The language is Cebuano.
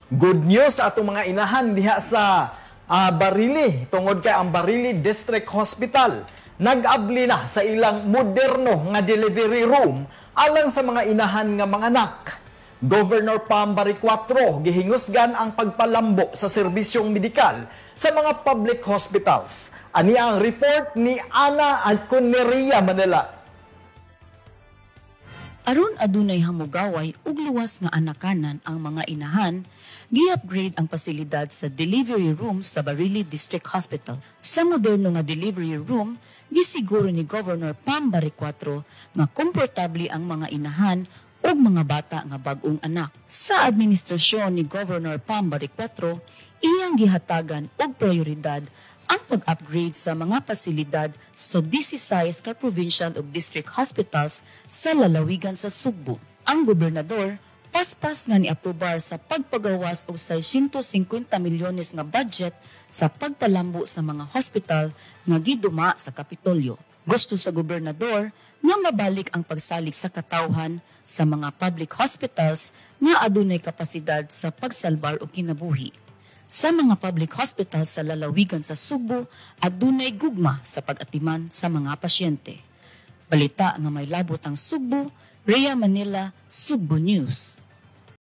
Good news sa atong mga inahan diha sa Barili tungod kay ang Barili District Hospital nag-abli na sa ilang moderno nga delivery room alang sa mga inahan nga manganak. Governor Pam Baricuatro gihingusgan ang pagpalambo sa serbisyong medikal sa mga public hospitals. Ani ang report ni Ana Alconeria, Manila. Aron adunay hamugaway ug luwas nga anakanan ang mga inahan, gi-upgrade ang pasilidad sa delivery room sa Barili District Hospital. Sa moderno nga delivery room, gisiguro ni Governor Pam Baricuatro nga komportable ang mga inahan ug mga bata nga bag-ong anak. Sa administrasyon ni Governor Pam Baricuatro, iyang gihatagan og prioridad ang pag-upgrade sa mga pasilidad sa 16 ka provincial ug district hospitals sa lalawigan sa Sugbo. Ang gobernador paspas nga niaprobar sa pagpagawas og 650 milyones nga budget sa pagpalambo sa mga hospital nga giduma sa Kapitolyo. Gusto sa gobernador nga mabalik ang pagsalig sa katawhan sa mga public hospitals nga adunay kapasidad sa pagsalbar og kinabuhi. Sa mga public hospitals sa lalawigan sa Sugbo, adunay gugma sa pag-atiman sa mga pasyente. Balita nga may labot ang Sugbo, Rhea Manila, Sugbo News.